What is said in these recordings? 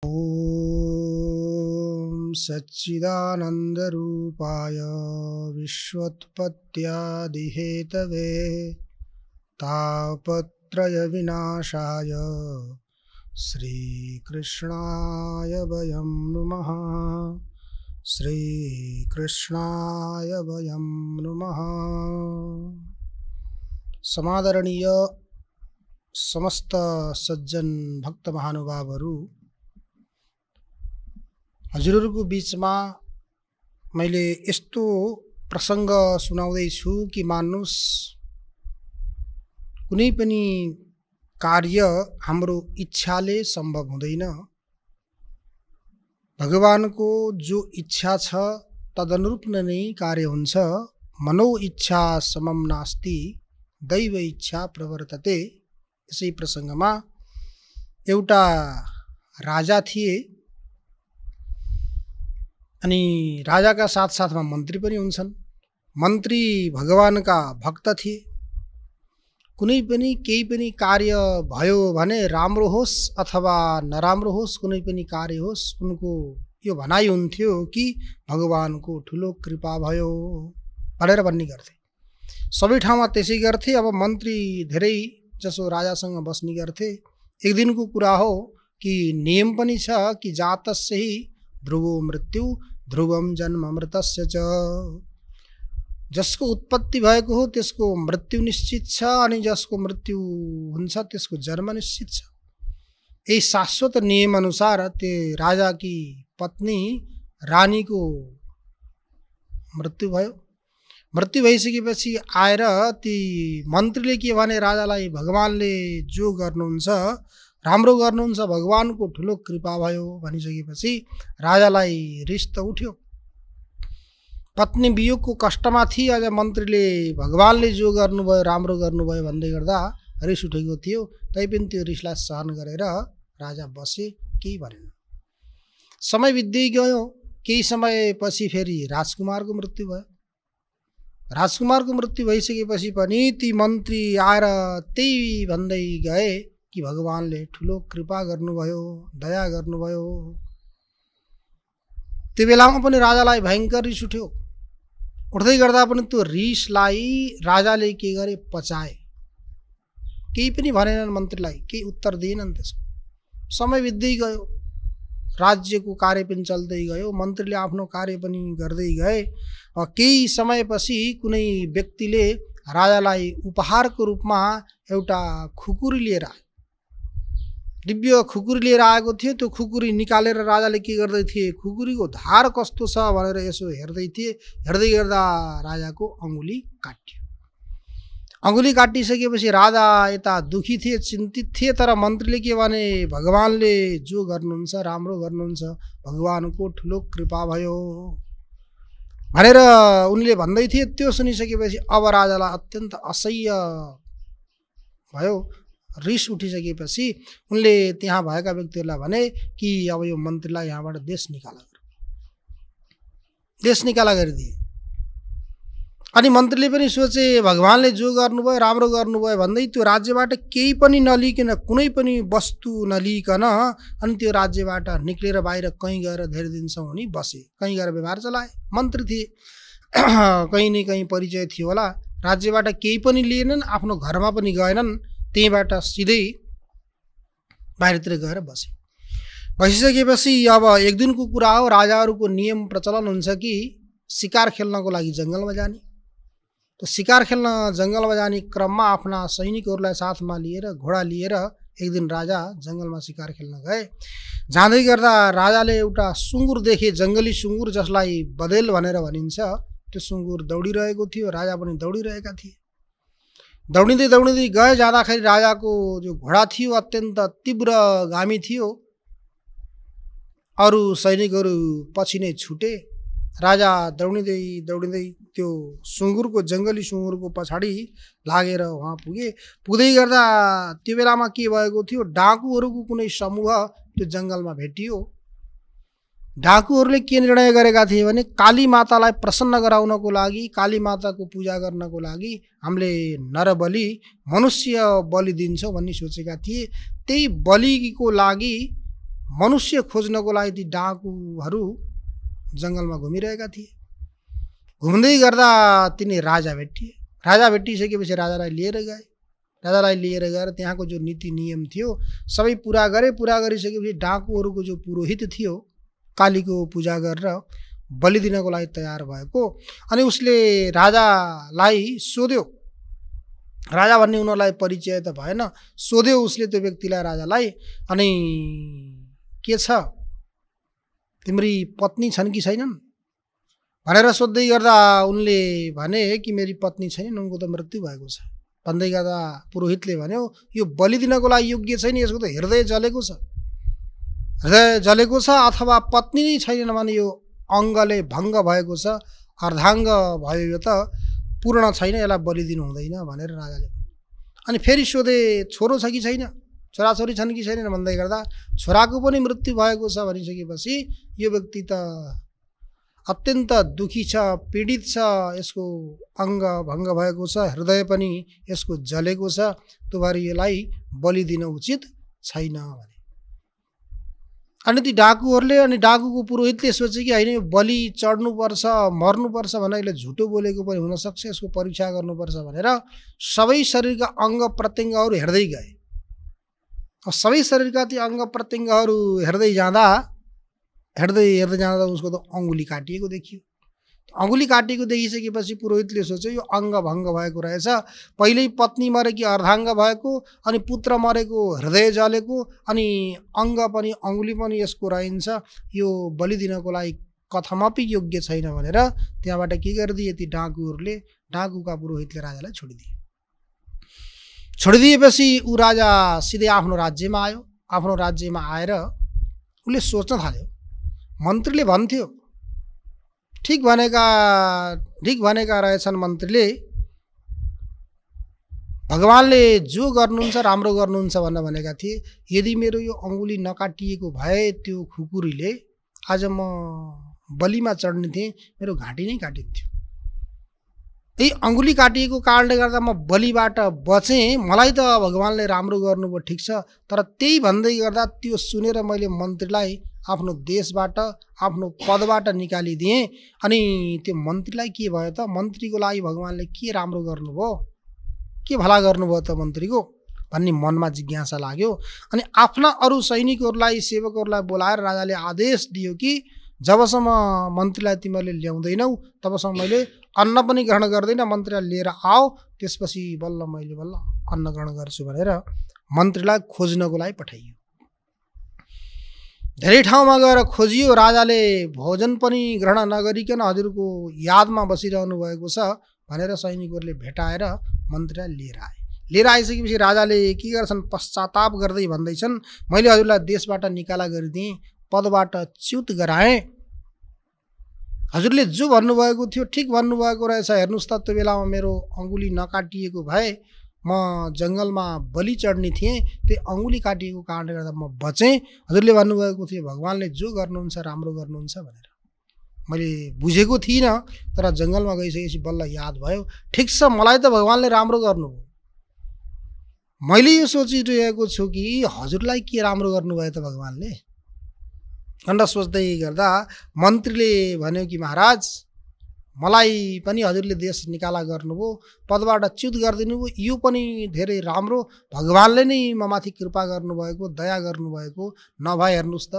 ॐ सच्चिदानन्दरूपाय विश्वोत्पत्त्यादिहेतवे तापत्रयविनाशाय श्रीकृष्णाय वयं नुमः। श्रीकृष्णाय वयं नुमः। समादरणीय समस्त सज्जन भक्त महानुभावहरू, हजुरहरूको बीचमा मैले यस्तो प्रसङ्ग सुनाउँदै छु कि मान्नुस् कुनै पनि कार्य हाम्रो इच्छाले सम्भव हुँदैन। भगवानको जो इच्छा छ तदनुरूप नै कार्य हुन्छ। मनो इच्छा समम नास्ति दैव इच्छा प्रवर्तते। यसै प्रसङ्गमा एउटा राजा थिए अनि राजाका साथसाथमा मन्त्री पनि हुन्छन्। मन्त्री भगवानका भक्त थिए। कुनै पनि केही पनि कार्य भयो भने राम्रो होस् अथवा नराम्रो होस्, कुनै पनि कार्य होस्, उनको यो भनाइ हुन्थ्यो कि भगवानको ठुलो कृपा भयो भनेर भन्ने गर्थे। सबै ठाउँमा त्यसै गर्थे। अब मन्त्री धेरै जसो राजासँग बस्ने गर्थे। एक दिनको कुरा हो कि नियम पनि छ कि जातस्य हि ध्रुवो मृत्यु ध्रुवम जन्म मृतस्य च। जसको उत्पत्ति भएको हो त्यसको मृत्यु निश्चित छ अनि जसको मृत्यु हुन्छ त्यसको जन्म निश्चित छ। यही शाश्वत नियम अनुसार त्यो राजाकी पत्नी रानीको मृत्यु भयो। मृत्यु भइसकेपछि आएर ती मन्त्रीले के भने, राजालाई भगवानले जो गर्नुहुन्छ राम्रो गर्नुहुन्छ, भगवानको ठुलो कृपा भयो भनिसकेपछि राजालाई रिस त उठ्यो। पत्नी वियोगको कष्टमा थिए, अझ मन्त्रीले भगवानले जो गर्नुभयो राम्रो गर्नुभयो भन्दै गर्दा रिस उठेको थियो। तैपनि त्यो रिसलाई सहन गरेर राजा बसे, केही भनेन। समय बित्दै गयो। केही समयपछि फेरि राजकुमारको मृत्यु भयो। राजकुमारको मृत्यु भइसकेपछि पनि ती मन्त्री आएर त्यही भन्दै गए कि भगवानले ठुलो कृपा गर्नुभयो, दया गर्नुभयो। त्यो बेलामा पनि राजालाई भयङ्कर रिस उठ्यो। उठ्दै गर्दा पनि त्यो रिसलाई राजाले के गरे, पचाए। केही पनि भनेनन् मन्त्रीलाई, केही उत्तर दिएनन् त्यसको। समय बित्दै गयो। राज्यको कार्य पनि चल्दै गयो। मन्त्रीले आफ्नो कार्य पनि गर्दै गए। केही समयपछि कुनै व्यक्तिले राजालाई उपहारको रूपमा एउटा खुकुरी लिएर आयो। दिव्य खुकुरी लिएर आएको थियो। त्यो खुकुरी निकालेर राजाले के गर्दै थिए, खुकुरीको धार कस्तो छ भनेर यसो हेर्दै थिए। हेर्दै गर्दा राजाको अङ्गुली काटियो। अङ्गुली काटिसकेपछि राजा यता दुखी थिए, चिन्तित थिए। तर मन्त्रीले के भने, भगवानले जो गर्नुहुन्छ राम्रो गर्नुहुन्छ, भगवानको ठुलो कृपा भयो भनेर उनले भन्दै थिए। त्यो सुनिसकेपछि अब राजालाई अत्यन्त असह्य भयो। रिस उठिसकेपछि उनले त्यहाँ भएका व्यक्तिहरूलाई भने कि अब यो मन्त्रीलाई यहाँबाट देश निकाला गरिदिए। अनि मन्त्रीले पनि सोचे, भगवानले जो गर्नुभयो राम्रो गर्नुभयो भन्दै त्यो राज्यबाट केही पनि नलिकन, कुनै पनि वस्तु नलिकन अनि त्यो राज्यबाट निक्लेर बाहिर कहीँ गएर धेरै दिनसम्म उनी बसे। कहीँ गएर व्यवहार चलाए। मन्त्री थिए, कहीँ न कहीँ परिचय थियो होला। राज्यबाट केही पनि लिएनन्, आफ्नो घरमा पनि गएनन्। त्यहीँबाट सिधै बाहिरतिर गएर बसे। बसिसकेपछि अब एक दिनको कुरा हो, राजाहरूको नियम प्रचलन हुन्छ कि शिकार खेल्नको लागि जङ्गलमा जाने। तो शिकार खेल्न जङ्गलमा जाने क्रममा आफ्ना सैनिकहरूलाई साथमा लिएर, घोडा लिएर एक दिन राजा जङ्गलमा शिकार खेल्न गए। जाँदै गर्दा राजाले एउटा सुँगुर देखे, जङ्गली सुँगुर जसलाई बदेल भनेर भनिन्छ। त्यो सुँगुर दौडिरहेको थियो। राजा पनि दौडिरहेका थिए। दौडिँदै दौडिँदै गए। जाँदाखेरि राजाको जो घोडा थियो अत्यन्त तीव्रगामी थियो। अरू सैनिकहरू पछि नै छुटे। राजा दौडिँदै दौडिँदै त्यो सुँगुरको, जङ्गली सुँगुरको पछाडि लागेर वहाँ पुगे। पुग्दै गर्दा त्यो बेलामा के भएको थियो, डाकुहरूको कुनै समूह त्यो जङ्गलमा भेटियो। डाकुहरूले के निर्णय गरेका थिए भने, काली मातालाई प्रसन्न गराउनको लागि, काली माताको पूजा गर्नको लागि हामीले नरबली, मनुष्य बलि दिन्छौँ भन्ने सोचेका थिए। त्यही बलिको लागि मनुष्य खोज्नको लागि ती डाकुहरू जङ्गलमा घुमिरहेका थिए। घुम्दै गर्दा तिनी राजा भेटिए। राजा भेटिसकेपछि राजालाई लिएर गए। राजालाई लिएर गएर त्यहाँको जो नीति नियम थियो सबै पुरा गरे। पुरा गरिसकेपछि डाकुहरूको जो पुरोहित थियो कालीको पूजा गरेर बलि दिनको लागि तयार भएको, अनि उसले राजालाई सोध्यो। राजा भन्ने उनीहरूलाई परिचय त भएन। सोध्यो उसले त्यो व्यक्तिलाई, राजालाई, अनि के छ तिम्री पत्नी छन् कि छैनन् भनेर सोध्दै गर्दा उनले भने कि मेरी पत्नी छैनन्, उनको त मृत्यु भएको छ। भन्दै गर्दा पुरोहितले भन्यो यो बलि दिनको लागि योग्य छैन, यसको त हृदय जलेको छ, हृदय जलेको छ, अथवा पत्नी नै छैन भने यो अङ्गले भङ्ग भएको छ, अर्धाङ्ग भयो, यो त पूर्ण छैन, यसलाई बलि दिनु हुँदैन भनेर राजाले। अनि फेरि सोधे छोरो छ कि छैन, छोराछोरी छन् कि छैनन् भन्दै गर्दा छोराको पनि मृत्यु भएको छ भनिसकेपछि यो व्यक्ति त अत्यन्त दुखी छ, पीडित छ, यसको अङ्ग भङ्ग भएको छ, हृदय पनि यसको जलेको छ, त्यो भएर यसलाई बलि दिन उचित छैन भने। अनि ती डाकुहरूले अनि डाकुको पुरोहितले सोचे कि होइन यो बलि चढ्नुपर्छ, मर्नुपर्छ भनेर यसले झुटो बोलेको पनि हुनसक्छ, यसको परीक्षा गर्नुपर्छ भनेर सबै शरीरका अङ्ग प्रत्यङ्गहरू हेर्दै गए। सबै शरीरका ती अङ्ग प्रत्यङ्गहरू हेर्दै जाँदा उसको त अङ्गुली काटिएको देखियो। अङ्गुली काटिएको देखिसकेपछि पुरोहितले सोच्यो यो अङ्ग भङ्ग भएको रहेछ, पहिल्यै पत्नी मरे कि अर्धाङ्ग भएको, अनि पुत्र मरेको, हृदय जलेको, अनि अङ्ग पनि अङ्गुली पनि यसको रहन्छ, यो बलि दिनको लागि कथमपि योग्य छैन भनेर त्यहाँबाट के गरिदिए ती डाकुहरूले, डाकुका पुरोहितले राजालाई छोडिदिए। छोडिदिएपछि ऊ राजा सिधै आफ्नो राज्यमा आयो। आफ्नो राज्यमा आएर उसले सोच्न थाल्यो। मन्त्रीले भन्थ्यो, ठिक भनेका रहेछन् मन्त्रीले, भगवानले जो गर्नुहुन्छ राम्रो गर्नुहुन्छ भनेर भनेका थिए। यदि मेरो यो अङ्गुली नकाटिएको भए त्यो खुकुरीले आज म बलिमा चढ्ने थिएँ, मेरो घाँटी नै काटिन्थ्यो। यही अङ्गुली काटिएको कारणले गर्दा म बलिबाट बचेँ, मलाई त भगवानले राम्रो गर्नुभयो, ठिक छ, तर त्यही भन्दै गर्दा त्यो सुनेर मैले मन्त्रीलाई आफ्नो देशबाट, आफ्नो पदबाट निकालिदिएँ। अनि त्यो मन्त्रीलाई के भयो त, मन्त्रीको लागि भगवानले के राम्रो गर्नुभयो, के भला गर्नुभयो त मन्त्रीको भन्ने मनमा जिज्ञासा लाग्यो। अनि आफ्ना अरू सैनिकहरूलाई, सेवकहरूलाई बोलाएर राजाले आदेश दियो कि जबसम्म मन्त्रीलाई तिमीहरूले ल्याउँदैनौ तबसम्म मैले अन्न पनि ग्रहण गर्दैन, मन्त्रीलाई लिएर आओ, त्यसपछि बल्ल मैले अन्न ग्रहण गर्छु भनेर मन्त्रीलाई खोज्नको लागि पठाइयो। धेरै ठाउँमा गएर खोजियो। राजाले भोजन पनि ग्रहण नगरिकन हजुरको यादमा बसिरहनु भएको छ भनेर सैनिकहरूले भेटाएर मन्त्रीलाई लिएर आए। लिएर आइसकेपछि राजाले के गर्छन्, पश्चाताप गर्दै भन्दैछन्, मैले हजुरलाई देशबाट निकाला गरिदिएँ, पदबाट च्युत गराएँ, हजुरले जो भन्नुभएको थियो ठिक भन्नुभएको रहेछ। हेर्नुहोस् त त्यो बेलामा मेरो अङ्गुली नकाटिएको भए म जङ्गलमा बलि चढ्ने थिएँ, त्यो अङ्गुली काटिएको कारणले गर्दा म बचेँ। हजुरले भन्नुभएको थियो भगवानले जो गर्नुहुन्छ राम्रो गर्नुहुन्छ भनेर, मैले बुझेको थिइनँ, तर जङ्गलमा गइसकेपछि बल्ल याद भयो, ठिक छ मलाई त भगवानले राम्रो गर्नुभयो। मैले यो सोचिरहेको छु कि हजुरलाई के राम्रो गर्नुभयो त भगवानले भनेर सोच्दै गर्दा मन्त्रीले भन्यो कि महाराज मलाई पनि हजुरले देश निकाला गर्नुभयो, पदबाट च्युत गरिदिनु भयो, यो पनि धेरै राम्रो, भगवानले नै ममाथि कृपा गर्नुभएको, दया गर्नुभएको। नभए हेर्नुहोस् त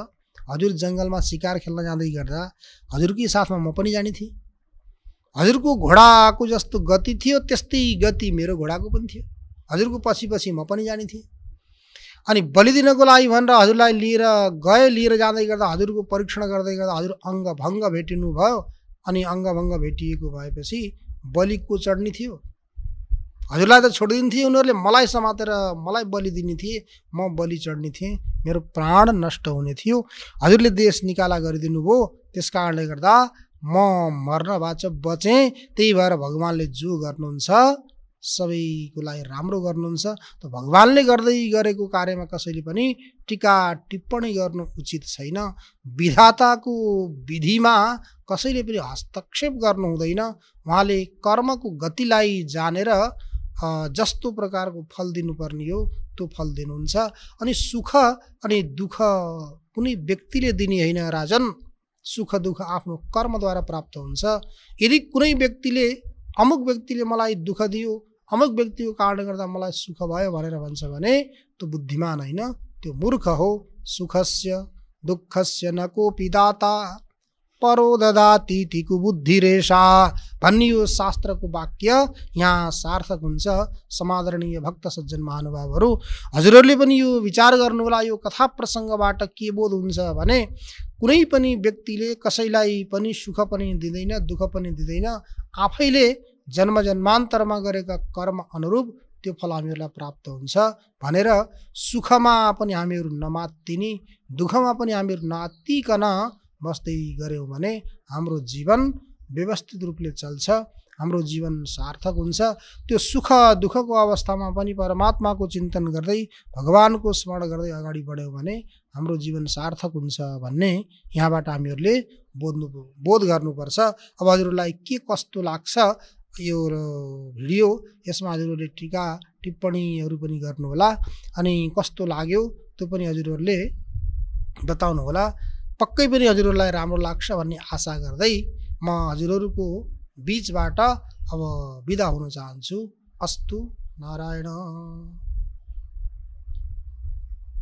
हजुर जङ्गलमा शिकार खेल्न जाँदै गर्दा हजुरकै साथमा म पनि जाने थिएँ, हजुरको घोडाको जस्तो गति थियो त्यस्तै गति मेरो घोडाको पनि थियो, हजुरको पछि पछि म पनि जाने थिएँ। अनि बलि दिनको लागि भनेर हजुरलाई लिएर जाँदै गर्दा हजुरको परीक्षण गर्दै गर्दा हजुर अङ्ग भङ्ग भेटिनु भयो। अनि अङ्ग भङ्ग भेटिएको भएपछि बलि को चढ्ने थियो, हजुरलाई त छोडिदिने थिए उनीहरूले, मलाई समातेर मलाई बलि दिने थिए, म बलि चढ्ने थिएँ, मेरो प्राण नष्ट हुने थियो। हजुरले देश निकाला गरिदिनु भयो, त्यस कारणले गर्दा म मर्न बाचा बचेँ। त्यही भएर भगवानले जो गर्नुहुन्छ सबैको लागि राम्रो गर्नुहुन्छ, त भगवानले गर्दै गरेको कार्यमा कसैले पनि टीका टिप्पणी गर्नु उचित छैन। विधाताको विधिमा कसैले पनि हस्तक्षेप गर्नु हुँदैन। उहाँले कर्मको गतिलाई जानेर जस्तो प्रकारको फल दिनुपर्ने हो त्यो फल दिनुहुन्छ। अनि सुख अनि दुःख कुनै व्यक्तिले दिने होइन राजन। सुख दुःख आफ्नो कर्मद्वारा प्राप्त हुन्छ। यदि कुनै व्यक्तिले अमुक व्यक्तिले मलाई दुःख दियो, अमुक व्यक्तिको कारणले गर्दा मलाई सुख भयो भनेर भन्छ भने त्यो बुद्धिमान होइन, त्यो मूर्ख हो। सुखस्य दुःखस्य न कोपि दाता परो ददाति ति कुबुद्धिरेषा भन्ने यो शास्त्रको वाक्य यहाँ सार्थक हुन्छ। समादरणीय भक्त सज्जन महानुभावहरू, हजुरहरूले पनि यो विचार गर्नु होला। यो कथा प्रसङ्गबाट के बोध हुन्छ भने कुनै पनि व्यक्तिले कसैलाई पनि सुख पनि दिँदैन, दुःख पनि दिँदैन। आफैले जन्म जन्मान्तरमा गरेका कर्म अनुरूप त्यो फल हामीहरूलाई प्राप्त हुन्छ भनेर सुखमा पनि हामीहरू नमात्तिने, दुःखमा पनि हामीहरू नआत्तिकन बस्दै गऱ्यौँ भने हाम्रो जीवन व्यवस्थित रूपले चल्छ, हाम्रो जीवन सार्थक हुन्छ। त्यो सुख दुःखको अवस्थामा पनि परमात्माको चिन्तन गर्दै भगवानको स्मरण गर्दै अगाडि बढ्यौँ भने हाम्रो जीवन सार्थक हुन्छ भन्ने यहाँबाट हामीहरूले बोध गर्नुपर्छ। अब हजुरहरूलाई के कस्तो लाग्छ यो भिडियो, यसमा हजुरहरूले टीका टिप्पणीहरू पनि गर्नुहोला अनि कस्तो लाग्यो त्यो पनि हजुरहरूले बताउनु होला। पक्कै पनि हजुरहरूलाई राम्रो लाग्छ भन्ने आशा गर्दै म हजुरहरूको बीचबाट अब बिदा हुन चाहन्छु। अस्तु नारायण।